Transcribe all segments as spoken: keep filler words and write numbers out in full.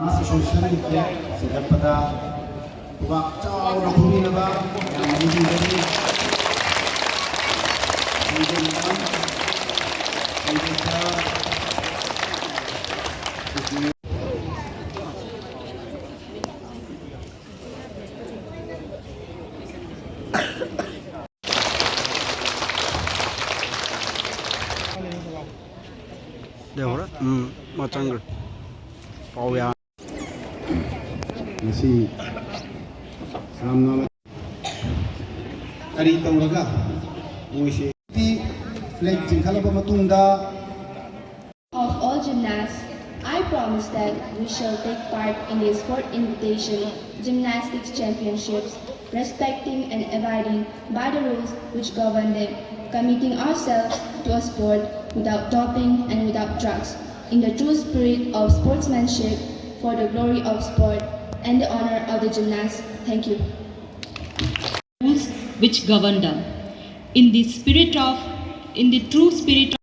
Association ꯒꯤ ꯆꯤꯡꯈꯠꯄꯗ ꯈꯨꯕꯥꯛ ꯆꯥꯎꯅ ꯈꯨꯕꯤꯅꯕ ꯃꯌꯥꯝ ꯑꯃ ꯆꯤꯡꯈꯠꯂꯤ꯫ ꯂꯩꯍꯧꯔꯦ꯫ ꯎꯝ, ꯃꯥ ꯆꯪꯈ꯭ꯔꯦ꯫ ꯄꯥꯎ ꯌꯥ- ꯉꯁꯤ ꯌꯥꯝꯅ ꯀꯔꯤ ꯇꯧꯔꯒ ꯃꯣꯏꯁꯦ ꯐ꯭ꯂꯦꯒ ꯆꯤꯡꯈꯠꯂꯕ ꯃꯇꯨꯡꯗ of all gymnasts, I promise that we shall take part in these fourth invitation gymnastics championships, respecting and abiding by the rules which govern them, committing ourselves to a sport without doping and without drugs, in the true spirit of sportsmanship, for the glory of sport and the honor of the gymnast. Thank you. Rules which govern them. In the spirit of, in the true spirit of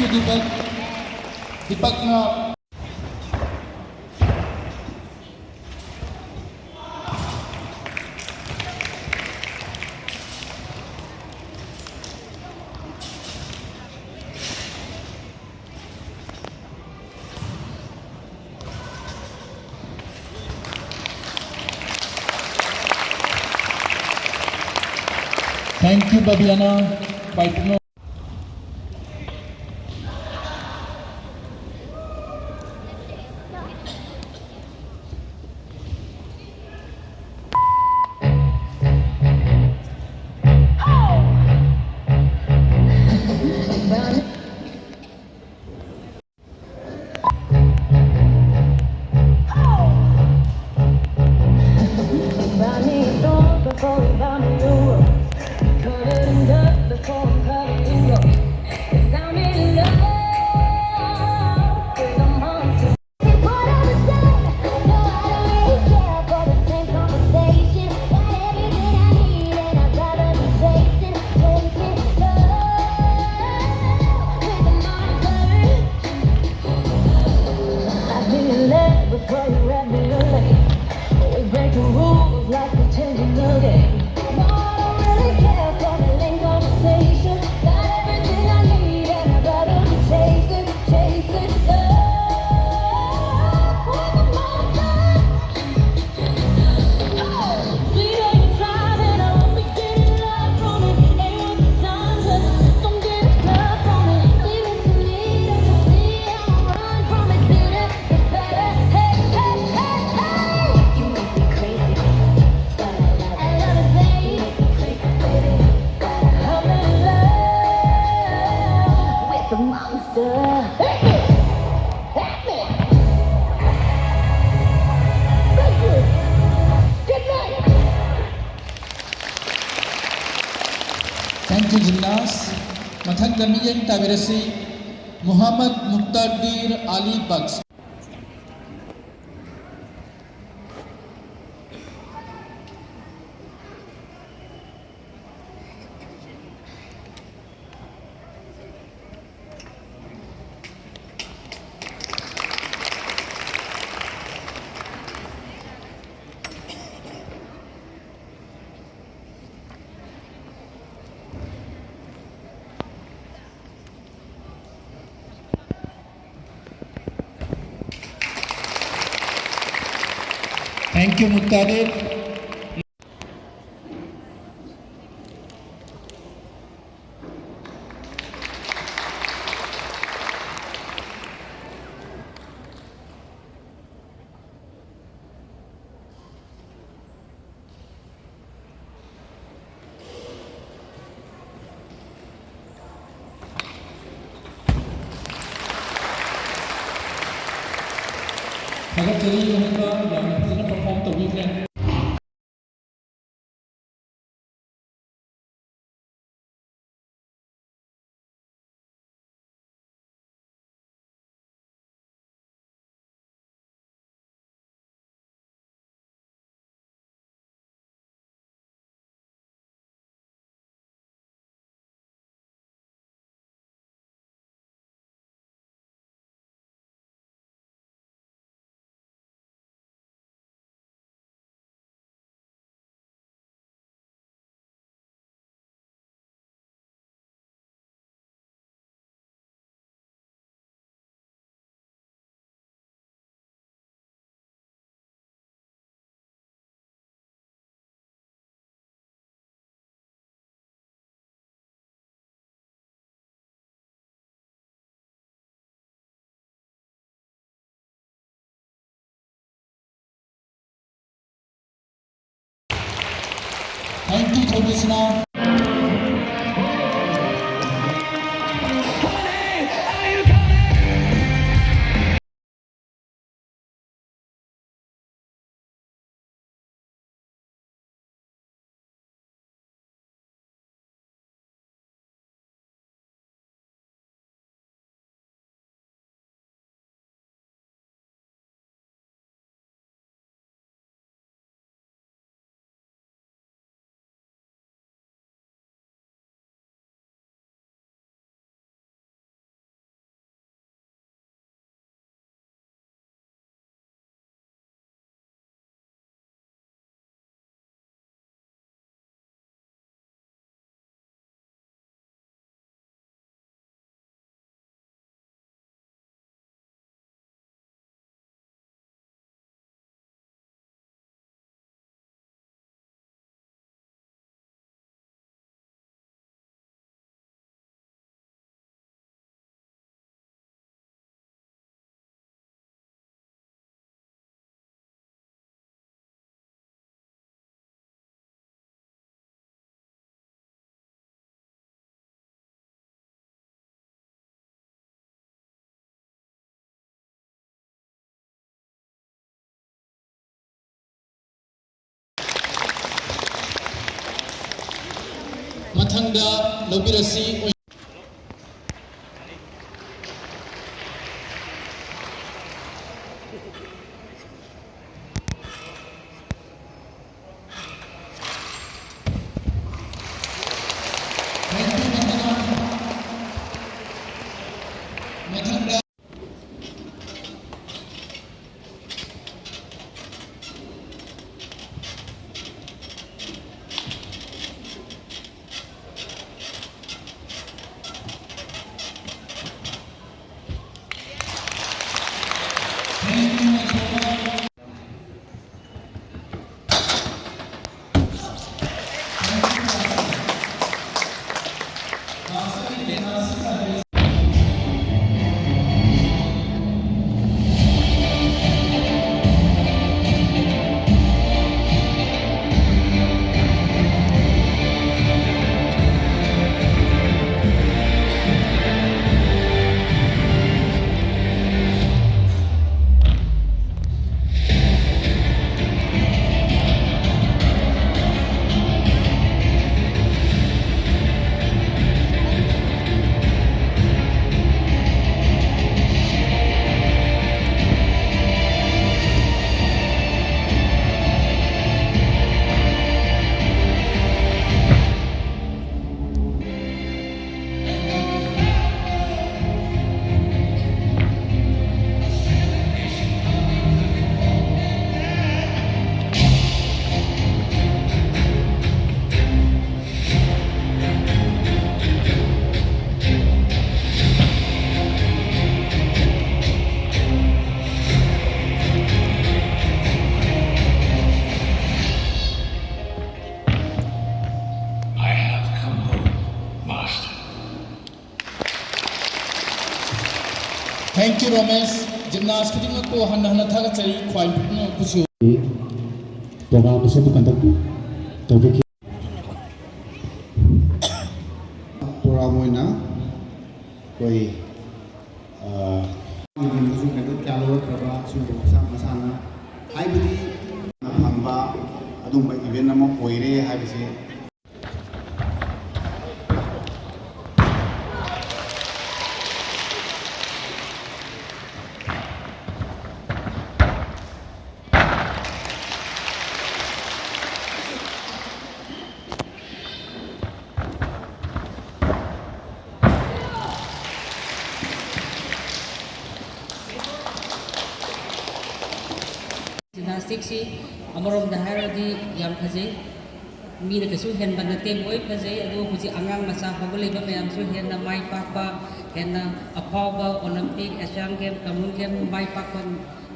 Deepak, ꯗꯤꯄꯛꯅ Thank you, Babiana. Bye. Thank you, gymnast. ꯃꯊꯪꯗ ꯃꯤꯠꯌꯦꯡ ꯇꯥꯕꯤꯔꯁꯤ, ꯃꯨꯍꯝꯃꯗ ꯃꯨꯛꯇꯗꯤꯔ ꯑꯂꯤ ꯕꯛꯁ꯫ Thank you, Muktadil. ꯊꯥꯒꯠꯆꯔꯤ, ꯌꯥꯝꯅ ꯐꯖꯅ perform ꯇꯧꯕꯤꯈ꯭ꯔꯦ꯫ Thank you, Traditional. ꯃꯊꯪꯗ ꯂꯧꯕꯤꯔꯁꯤ꯫ I have come home, Master. Thank you, Romesh. Gymnast ꯈꯨꯗꯤꯡꯃꯛꯄꯨ ꯍꯟꯅ ꯍꯟꯅ ꯊꯥꯒꯠꯆꯔꯤ꯫ ꯈ꯭ꯋꯥꯏ ꯄꯨꯝꯅꯃꯛꯄꯨꯁꯨ꯫ Program ꯑꯁꯤꯕꯨ conduct ꯇꯧꯕꯤꯈꯤ꯫ Program ꯑꯣꯏꯅ ꯑꯩꯈꯣꯏ, ꯑ, ꯌꯦꯡꯕꯁꯨ ꯀꯩꯅꯣ ꯀꯌꯥ ꯂꯧꯔꯛꯇ꯭ꯔꯕ ꯁꯤꯒꯨꯝꯕ ꯃꯁꯥ ꯃꯁꯥꯅ ꯍꯥꯏꯕꯗꯤ ꯐꯪꯕ ꯑꯗꯨꯒꯨꯝꯕ event ꯑꯃ ꯑꯣꯏꯔꯦ ꯍꯥꯏꯕꯁꯦ꯫ ꯁꯤ ꯑꯃꯔꯣꯝꯗ ꯍꯥꯏꯔꯗꯤ ꯌꯥꯝ ꯐꯖꯩ꯫ ꯃꯤꯅ ꯀꯩꯁꯨ ꯍꯦꯟꯕ ꯅꯠꯇꯦ, ꯂꯣꯏ ꯐꯖꯩ꯫ ꯑꯗꯨ ꯍꯧꯖꯤꯛ ꯑꯉꯥꯡ ꯃꯆꯥ ꯍꯧꯒꯠꯂꯛꯏꯕ ꯃꯌꯥꯝꯁꯨ ꯍꯦꯟꯅ ꯃꯥꯏ ꯄꯥꯛꯄ, ꯍꯦꯟꯅ ꯑꯐꯥꯎꯕ Olympic, Asian Game, Commonwealth Game ꯃꯥꯏ ꯄꯥꯛꯄ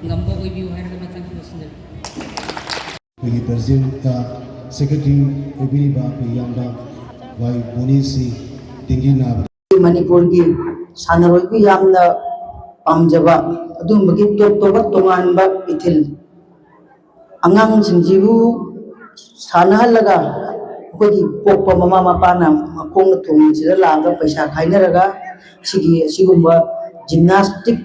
ꯉꯝꯕ ꯑꯣꯏꯕꯤꯌꯨ ꯍꯥꯏꯔꯒ ꯃꯊꯪ ꯂꯣꯏꯁꯤꯟꯖꯔꯒꯦ꯫ ꯑꯩꯈꯣꯏꯒꯤ ꯄ꯭ꯔꯁꯤꯗꯦꯟꯠꯇ ꯁꯦꯀ꯭ꯔꯦꯇꯔꯤ ꯑꯣꯏꯕꯤꯔꯤꯕ ꯑꯩꯈꯣꯏ ꯏꯌꯥꯝꯕ ꯋꯥꯏ ꯕꯣꯅꯤꯁꯤ ꯗꯦꯡꯒꯤ ꯅꯥꯕ꯫ ꯃꯅꯤꯄꯨꯔꯒꯤ ꯁꯥꯟꯅꯔꯣꯏꯕꯨ ꯌꯥꯝꯅ ꯄꯥꯝꯖꯕ ꯑꯗꯨꯒꯨꯝꯕꯒꯤ ꯇꯣꯞ ꯇꯣꯞꯄ ꯇꯣꯉꯥꯟꯕ ꯏꯊꯤꯜ ꯑꯉꯥꯡꯁꯤꯡꯁꯤꯕꯨ ꯁꯥꯟꯅꯍꯜꯂꯒ ꯑꯩꯈꯣꯏꯒꯤ ꯄꯣꯛꯄ ꯃꯃꯥ ꯃꯄꯥꯅ ꯃꯈꯣꯡꯅ ꯊꯣꯡꯕꯁꯤꯗ ꯂꯥꯛꯑꯒ ꯄꯩꯁꯥ ꯈꯥꯏꯅꯔꯒ ꯁꯤꯒꯤ ꯑꯁꯤꯒꯨꯝꯕ ꯖꯤꯝꯅꯥꯁꯇꯤꯛ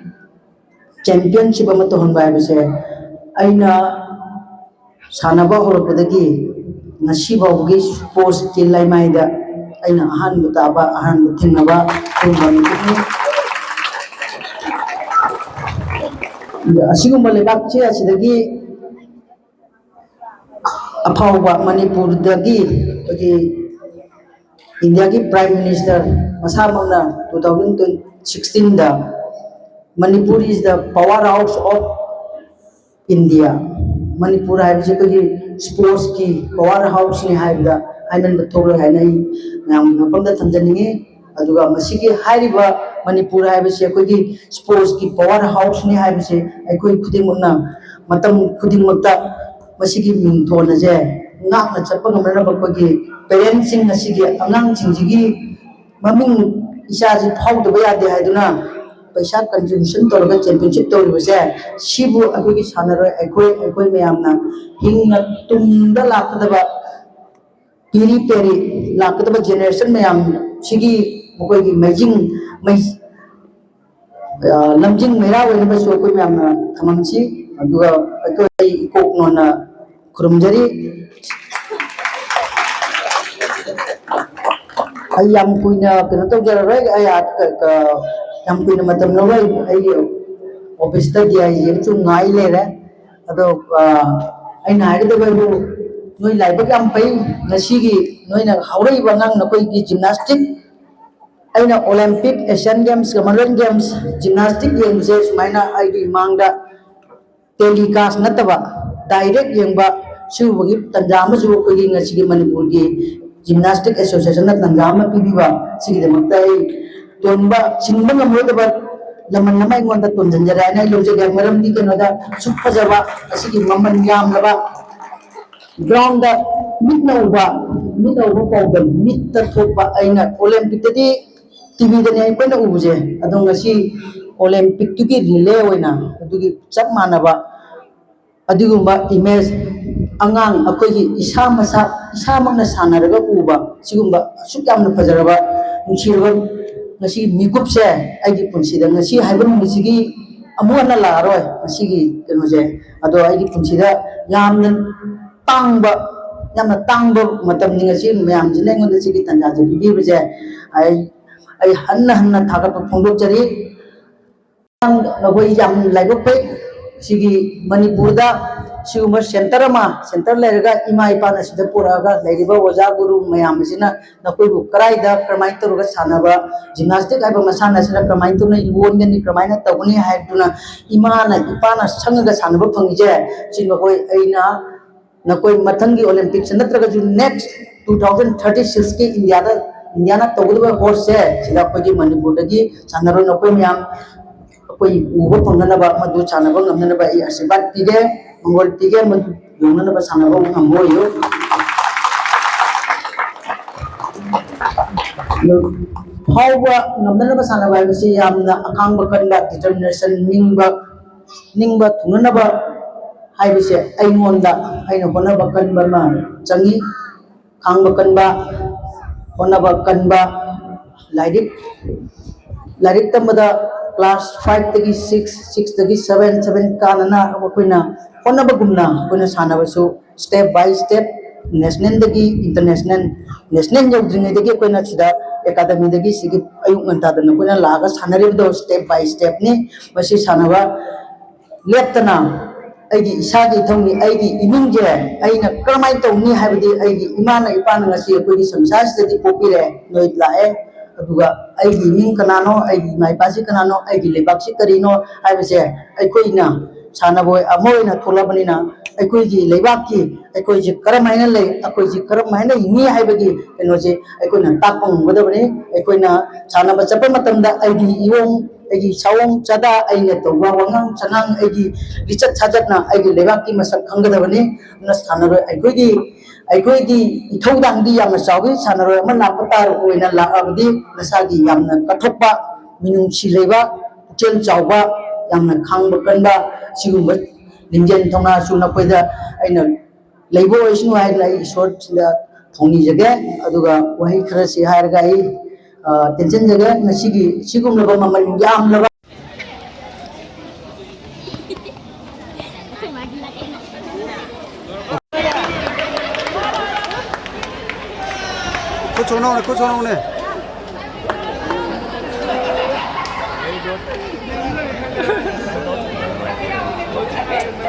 ꯆꯦꯝꯄꯤꯌꯟꯁꯤꯞ ꯑꯃ ꯇꯧꯍꯟꯕ ꯍꯥꯏꯕꯁꯦ ꯑꯩꯅ ꯁꯥꯟꯅꯕ ꯍꯧꯔꯛꯄꯗꯒꯤ ꯉꯁꯤ ꯐꯥꯎꯕꯒꯤ ꯁ꯭ꯄꯣꯔꯠꯁꯀꯤ ꯂꯩꯃꯥꯏꯗ ꯑꯩꯅ ꯑꯍꯥꯟꯕ ꯇꯥꯕ, ꯑꯍꯥꯟꯕ ꯊꯦꯡꯅꯕ ꯑꯗꯨꯒꯨꯝꯕ ꯃꯤꯀꯨꯞꯅꯤ꯫ ꯑꯁꯤꯒꯨꯝꯕ ꯂꯩꯕꯥꯛꯁꯦ ꯑꯁꯤꯗꯒꯤ ꯑꯐꯥꯎꯕ ꯃꯅꯤꯄꯨꯔꯗꯒꯤ ꯑꯩꯈꯣꯏꯒꯤ ꯏꯟꯗꯤꯌꯥꯒꯤ ꯄ꯭ꯔꯥꯏꯝ ꯃꯤꯅꯤꯁꯇꯔ ꯃꯁꯥꯃꯛꯅ two thousand sixteenꯗ "Manipur is the power house of India", Manipur ꯍꯥꯏꯕꯁꯤ ꯑꯩꯈꯣꯏꯒꯤ ꯁ꯭ꯄꯣꯔꯠꯁꯀꯤ ꯄꯋꯥꯔ ꯍꯥꯎꯁꯅꯤ ꯍꯥꯏꯕꯗ ꯍꯥꯏꯃꯟꯕ ꯊꯣꯛꯂꯣꯏ ꯍꯥꯏꯅ ꯑꯩ ꯃꯌꯥꯝꯒꯤ ꯃꯐꯝꯗ ꯊꯝꯖꯅꯤꯡꯉꯤ꯫ ꯑꯗꯨꯒ ꯃꯁꯤꯒꯤ ꯍꯥꯏꯔꯤꯕ ꯃꯅꯤꯄꯨꯔ ꯍꯥꯏꯕꯁꯤ ꯑꯩꯈꯣꯏꯒꯤ ꯁ꯭ꯄꯣꯔꯠꯁꯀꯤ ꯄꯋꯥꯔ ꯍꯥꯎꯁꯅꯤ ꯍꯥꯏꯕꯁꯤ ꯑꯩꯈꯣꯏ ꯈꯨꯗꯤꯡꯃꯛꯅ ꯃꯇꯝ ꯈꯨꯗꯤꯡꯃꯛꯇ ꯃꯁꯤꯒꯤ ꯃꯤꯡꯊꯣꯟ ꯑꯁꯦ ꯉꯥꯛꯅ ꯆꯠꯄ ꯉꯝꯅꯅꯕ ꯑꯩꯈꯣꯏꯒꯤ ꯄꯦꯔꯦꯟꯁꯁꯤꯡ ꯑꯁꯤꯒꯤ ꯑꯉꯥꯡꯁꯤꯡꯁꯤꯒꯤ ꯃꯃꯤꯡ ꯏꯆꯥꯁꯤ ꯐꯥꯎꯗꯕ ꯌꯥꯗꯦ ꯍꯥꯏꯗꯨꯅ ꯄꯩꯁꯥ ꯀꯟꯇ꯭ꯔꯤꯕ꯭ꯌꯨꯁꯟ ꯇꯧꯔꯒ ꯆꯦꯝꯄꯤꯌꯟꯁꯤꯞ ꯇꯧꯔꯤꯕꯁꯦ, ꯁꯤꯕꯨ ꯑꯩꯈꯣꯏꯒꯤ ꯁꯥꯟꯅꯔꯣꯏ ꯑꯩꯈꯣꯏ, ꯑꯩꯈꯣꯏ ꯃꯌꯥꯝꯅ ꯍꯤꯡꯅ ꯇꯨꯡꯗ ꯂꯥꯛꯀꯗꯕ ꯄꯤꯔꯤ ꯄꯦꯔꯤ ꯂꯥꯛꯀꯗꯕ ꯖꯦꯅꯦꯔꯦꯁꯟ ꯃꯌꯥꯝ ꯁꯤꯒꯤ ꯃꯈꯣꯏꯒꯤ ꯃꯩꯖꯤꯡ ꯃꯩ-, ꯑ, ꯂꯝꯖꯤꯡ ꯃꯩꯔꯥ ꯑꯣꯏꯅꯕꯁꯨ ꯑꯩꯈꯣꯏ ꯃꯌꯥꯝꯅ ꯊꯝꯃꯝꯁꯤ꯫ ꯑꯗꯨꯒ ꯑꯩꯈꯣꯏ ꯏꯀꯣꯛ ꯅꯣꯟꯅ ꯈꯨꯔꯨꯝꯖꯔꯤ꯫ ꯑꯩ ꯌꯥꯝ ꯀꯨꯏꯅ ꯀꯩꯅꯣ ꯇꯧꯖꯔꯔꯣꯏ, ꯑꯩ ꯑꯥ, ꯀ-, ꯀ-, ꯌꯥꯝ ꯀꯨꯏꯅ ꯃꯇꯝ ꯂꯧꯔꯣꯏ꯫ ꯑꯩꯒꯤ ꯑꯣꯐꯤꯁꯇ ꯗꯤ ꯑꯥꯏ ꯖꯤ ꯑꯃꯁꯨ ꯉꯥꯏ ꯂꯩꯔꯦ꯫ ꯑꯗꯣ, ꯑꯥ, ꯑꯩꯅ ꯍꯥꯏꯒꯗꯕ ꯍꯥꯏꯕꯨ, ꯅꯣꯏ ꯂꯥꯏꯕꯛ ꯌꯥꯝ ꯐꯩ꯫ ꯉꯁꯤꯒꯤ ꯅꯣꯏꯅ ꯍꯧꯔꯛꯏꯕ ꯑꯉꯥꯡ ꯅꯈꯣꯏꯒꯤ ꯖꯤꯝꯅꯥꯁꯇꯤꯛ, ꯑꯩꯅ Olympic, Asian Games, Commonwealth Games, gymnastic ꯌꯦꯡꯕꯁꯦ ꯁꯨꯃꯥꯏꯅ ꯑꯩꯒꯤ ꯏꯃꯥꯡꯗ ꯇꯦꯂꯤꯀꯥꯁ ꯅꯠꯇꯕ, ꯗꯥꯏꯔꯦꯛ ꯌꯦꯡꯕ ꯁꯤꯒꯨꯝꯕꯒꯤ ꯇꯥꯟꯖꯥ ꯑꯃꯁꯨ ꯑꯩꯈꯣꯏꯒꯤ ꯉꯁꯤꯒꯤ ꯃꯅꯤꯄꯨꯔꯒꯤ ꯖꯤꯝꯅꯥꯁꯇꯤꯛ ꯑꯦꯁꯣꯁꯤꯌꯦꯁꯟꯅ ꯇꯥꯟꯖꯥ ꯑꯃ ꯄꯤꯕꯤꯕ, ꯁꯤꯒꯤꯗꯃꯛꯇ ꯑꯩ ꯇꯣꯟꯕ ꯁꯤꯡꯕ ꯉꯝꯂꯣꯏꯗꯕ ꯂꯃꯟ ꯑꯃ ꯑꯩꯉꯣꯟꯗ ꯇꯣꯟꯁꯤꯟꯖꯔꯦ ꯍꯥꯏꯅ ꯑꯩ ꯂꯧꯖꯒꯦ꯫ ꯃꯔꯝꯗꯤ ꯀꯩꯅꯣꯗ, ꯁꯨꯛ ꯐꯖꯕ, ꯑꯁꯤꯒꯤ ꯃꯃꯜ ꯌꯥꯝꯂꯕ ꯒ꯭ꯔꯥꯎꯟꯗ ꯃꯤꯠꯅ ꯎꯕ, ꯃꯤꯠꯅ ꯎꯕ ꯄꯥꯎꯗꯝ, ꯃꯤꯠꯇ ꯊꯣꯛꯄ, ꯑꯩꯅ ꯑꯣꯂꯦꯝꯄꯤꯛꯇꯗꯤ ꯇꯤꯚꯤꯗꯅꯦ ꯑꯩꯈꯣꯏꯅ ꯎꯕꯁꯦ, ꯑꯗꯣ ꯉꯁꯤ ꯑꯣꯂꯦꯝꯄꯤꯛꯇꯨꯒꯤ ꯔꯤꯂꯦ ꯑꯣꯏꯅ ꯑꯗꯨꯒꯤ ꯆꯞ ꯃꯥꯟꯅꯕ ꯑꯗꯨꯒꯨꯝꯕ ꯏꯃꯦꯖ, ꯑꯉꯥꯡ ꯑꯩꯈꯣꯏꯒꯤ ꯏꯁꯥ ꯃꯁꯥ, ꯏꯁꯥꯃꯛꯅ ꯁꯥꯟꯅꯔꯒ ꯎꯕ ꯁꯤꯒꯨꯝꯕ ꯑꯁꯨꯛ ꯌꯥꯝꯅ ꯐꯖꯔꯕ, ꯅꯨꯡꯁꯤꯔꯕ ꯉꯁꯤ ꯃꯤꯀꯨꯞꯁꯦ ꯑꯩꯒꯤ ꯄꯨꯟꯁꯤꯗ ꯉꯁꯤ ꯍꯥꯏꯕ ꯅꯨꯃꯤꯠꯁꯤꯒꯤ ꯑꯃꯨꯛ ꯍꯟꯅ ꯂꯥꯛꯑꯔꯣꯏ꯫ ꯉꯁꯤꯒꯤ ꯀꯩꯅꯣꯁꯦ, ꯑꯗꯣ ꯑꯩꯒꯤ ꯄꯨꯟꯁꯤꯗ ꯌꯥꯝꯅ ꯇꯥꯡꯕ, ꯌꯥꯝꯅ ꯇꯥꯡꯕ ꯃꯇꯝꯅꯤ ꯉꯁꯤ꯫ ꯃꯌꯥꯝꯁꯤꯅ ꯑꯩꯉꯣꯟꯗ ꯁꯤꯒꯤ ꯇꯥꯟꯖꯥꯁꯦ ꯄꯤꯕꯤꯕꯁꯦ ꯑꯩ, ꯑꯩ ꯍꯟꯅ ꯍꯟꯅ ꯊꯥꯒꯠꯄ ꯐꯣꯡꯗꯣꯛꯆꯔꯤ꯫ ꯅꯈꯣꯏ ꯌꯥꯝ ꯂꯥꯏꯕꯛ ꯐꯩ꯫ ꯁꯤꯒꯤ ꯃꯅꯤꯄꯨꯔꯗ ꯁꯤꯒꯨꯝꯕ ꯁꯦꯟꯇꯔ ꯑꯃ, ꯁꯦꯟꯇꯔ ꯂꯩꯔꯒ ꯏꯃꯥ ꯏꯄꯥꯅ ꯁꯤꯗ ꯄꯨꯔꯛꯑꯒ ꯂꯩꯔꯤꯕ ꯑꯣꯖꯥ ꯒꯨꯔꯨ ꯃꯌꯥꯝ ꯑꯁꯤꯅ ꯅꯈꯣꯏꯕꯨ ꯀꯗꯥꯏꯗ ꯀꯔꯝꯍꯥꯏꯅ ꯇꯧꯔꯒ ꯁꯥꯟꯅꯕ, ꯖꯤꯝꯅꯥꯁꯇꯤꯛ ꯍꯥꯏꯕ ꯃꯁꯥꯟꯅ ꯑꯁꯤꯅ ꯀꯔꯝꯍꯥꯏꯅ ꯇꯧꯅ ꯌꯣꯟꯒꯅꯤ, ꯀꯔꯝꯍꯥꯏꯅ ꯇꯧꯒꯅꯤ ꯍꯥꯏꯗꯨꯅ ꯏꯃꯥꯅ ꯏꯄꯥꯅ ꯁꯪꯉꯒ ꯁꯥꯟꯅꯕ ꯐꯪꯉꯤꯁꯦ, ꯁꯤ ꯅꯈꯣꯏ, ꯑꯩꯅ ꯅꯈꯣꯏ ꯃꯊꯪꯒꯤ ꯑꯣꯂꯦꯝꯄꯤꯛꯁ ꯅꯠꯇ꯭ꯔꯒꯁꯨ next two thousand thirty sixꯀꯤ ꯏꯟꯗꯤꯌꯥꯗ, ꯏꯟꯗꯤꯌꯥꯅ ꯇꯧꯒꯗꯕ ꯍꯣꯁꯁꯦ, ꯁꯤꯗ ꯑꯩꯈꯣꯏꯒꯤ ꯃꯅꯤꯄꯨꯔꯗꯒꯤ ꯁꯥꯟꯅꯔꯣꯏ ꯅꯈꯣꯏ ꯃꯌꯥꯝ ꯑꯩꯈꯣꯏ ꯎꯕ ꯐꯪꯅꯅꯕ, ꯃꯗꯨ ꯁꯥꯟꯅꯕ ꯉꯝꯅꯅꯕ ꯑꯩ ꯑꯥꯁꯤꯔꯕꯥꯗ ꯄꯤꯒꯦ, ꯃꯪꯒꯣꯜ ꯄꯤꯒꯦ, ꯃꯗꯨ ꯌꯧꯅꯅꯕ ꯁꯥꯟꯅꯕ ꯉꯝꯕ ꯑꯣꯏꯌꯨ꯫ ꯑꯗꯨ ꯐꯥꯎꯕ ꯉꯝꯅꯅꯕ ꯁꯥꯟꯅꯕ ꯍꯥꯏꯕꯁꯤ ꯌꯥꯝꯅ ꯑꯈꯥꯡꯕ ꯀꯟꯕ, determination, ꯅꯤꯡꯕ, ꯅꯤꯡꯕ ꯊꯨꯡꯅꯅꯕ ꯍꯥꯏꯕꯁꯦ ꯑꯩꯉꯣꯟꯗ, ꯑꯩꯅ ꯍꯣꯠꯅꯕ ꯀꯟꯕ ꯑꯃ ꯆꯪꯉꯤ꯫ ꯈꯥꯡꯕ ꯀꯟꯕ, ꯍꯣꯠꯅꯕ ꯀꯟꯕ, ꯂꯥꯏꯔꯤꯛ, ꯂꯥꯏꯔꯤꯛ ꯇꯝꯕꯗ class fiveꯇꯒꯤ six, sixꯇꯒꯤ seven, seven ꯀꯥꯅꯅ ꯑꯩꯈꯣꯏꯅ ꯍꯣꯠꯅꯕꯒꯨꯝꯅ ꯑꯩꯈꯣꯏꯅ ꯁꯥꯟꯅꯕꯁꯨ step by step, nationalꯗꯒꯤ international, national ꯌꯧꯗ꯭ꯔꯤꯉꯩꯗꯒꯤ ꯑꯩꯈꯣꯏꯅ ꯁꯤꯗ academyꯗꯒꯤ ꯁꯤꯒꯤ ꯑꯌꯨꯛ ꯉꯟꯇꯥꯗ ꯅꯈꯣꯏꯅ ꯂꯥꯛꯑꯒ ꯁꯥꯟꯅꯔꯤꯕꯗꯣ step by stepꯅꯤ꯫ ꯃꯁꯤ ꯁꯥꯟꯅꯕ ꯂꯦꯞꯇꯅ ꯑꯩꯒꯤ ꯏꯁꯥꯒꯤ ꯏꯊꯧꯅꯤ, ꯑꯩꯒꯤ ꯏꯃꯨꯡꯁꯦ ꯑꯩꯅ ꯀꯔꯝꯍꯥꯏꯅ ꯇꯧꯅꯤ ꯍꯥꯏꯕꯗꯤ ꯑꯩꯒꯤ ꯏꯃꯥꯅ ꯏꯄꯥꯅ ꯉꯁꯤ ꯑꯩꯈꯣꯏꯒꯤ ꯁꯪꯁꯥꯔꯁꯤꯗꯗꯤ ꯄꯣꯛꯄꯤꯔꯛꯑꯦ, ꯅꯣꯏ ꯂꯥꯛꯑꯦ, ꯑꯗꯨꯒ ꯑꯩꯒꯤ ꯏꯃꯤꯡ ꯀꯅꯥꯅꯣ, ꯑꯩꯒꯤ ꯏꯃꯥ ꯏꯄꯥꯁꯤ ꯀꯅꯥꯅꯣ, ꯑꯩꯒꯤ ꯂꯩꯕꯥꯛꯁꯤ ꯀꯔꯤꯅꯣ ꯍꯥꯏꯕꯁꯦ ꯑꯩꯈꯣꯏꯅ ꯁꯥꯟꯅꯕ ꯑꯃ ꯑꯣꯏꯅ ꯊꯣꯛꯂꯛꯑꯕꯅꯤꯅ ꯑꯩꯈꯣꯏꯒꯤ ꯂꯩꯕꯥꯛꯀꯤ ꯑꯩꯈꯣꯏꯁꯦ ꯀꯔꯝ ꯍꯥꯏꯅ ꯂꯩ, ꯑꯩꯈꯣꯏꯁꯦ ꯀꯔꯝ ꯍꯥꯏꯅ ꯍꯤꯡꯉꯤ ꯍꯥꯏꯕꯒꯤ ꯀꯩꯅꯣꯁꯦ ꯑꯩꯈꯣꯏꯅ ꯇꯥꯛꯄ ꯉꯝꯒꯗꯕꯅꯤ꯫ ꯑꯩꯈꯣꯏꯅ ꯁꯥꯟꯅꯕ ꯆꯠꯄ ꯃꯇꯝꯗ ꯑꯩꯒꯤ ꯏꯌꯣꯡ, ꯑꯩꯒꯤ ꯁꯥꯑꯣꯡ ꯆꯥꯗꯥ, ꯑꯩꯅ ꯇꯧꯕ ꯋꯥꯉꯥꯡ ꯁꯉꯥꯡ, ꯑꯩꯒꯤ ꯂꯤꯆꯠ ꯁꯥꯖꯠꯅ ꯑꯩꯒꯤ ꯂꯩꯕꯥꯛꯀꯤ ꯃꯁꯛ ꯈꯪꯒꯗꯕꯅꯤ꯫ ꯑꯗꯨꯅ ꯁꯥꯟꯅꯔꯣꯏ ꯑꯩꯈꯣꯏꯒꯤ, ꯑꯩꯈꯣꯏꯒꯤ ꯏꯊꯧꯗꯥꯡꯗꯤ ꯌꯥꯝꯅ ꯆꯥꯎꯏ꯫ ꯁꯥꯟꯅꯔꯣꯏ ꯑꯃ ꯂꯥꯛꯄ ꯇꯥꯔꯕ ꯑꯣꯏꯅ ꯂꯥꯛꯂꯕꯗꯤ ꯃꯁꯥꯒꯤ ꯌꯥꯝꯅ ꯀꯠꯊꯣꯛꯄ, ꯃꯤꯅꯨꯡꯁꯤ ꯂꯩꯕ, ꯄꯨꯛꯆꯦꯜ ꯆꯥꯎꯕ, ꯌꯥꯝꯅ ꯈꯥꯡꯕ ꯀꯟꯕ, ꯁꯤꯒꯨꯝꯕ ꯂꯤꯡꯖꯦꯜ ꯊꯧꯅꯥꯁꯨ ꯅꯈꯣꯏꯗ ꯑꯩꯅ ꯂꯩꯕ ꯑꯣꯏꯁꯅꯨ ꯍꯥꯏꯗꯅ ꯑꯩ ꯏꯁꯣꯔꯁꯤꯗ ꯊꯧꯅꯤꯖꯒꯦ꯫ ꯑꯗꯨꯒ ꯋꯥꯍꯩ ꯈꯔꯁꯤ ꯍꯥꯏꯔꯒ ꯑꯩ, ꯑ, ꯇꯦꯟꯁꯤꯟꯖꯒꯦ꯫ ꯉꯁꯤꯒꯤ ꯁꯤꯒꯨꯝꯂꯕ ꯃꯃꯜ ꯌꯥꯝꯂꯕ ꯈꯨꯠ ꯁꯣꯛꯅꯧꯅꯦ, ꯈꯨꯠ ꯁꯣꯛꯅꯧꯅꯦ꯫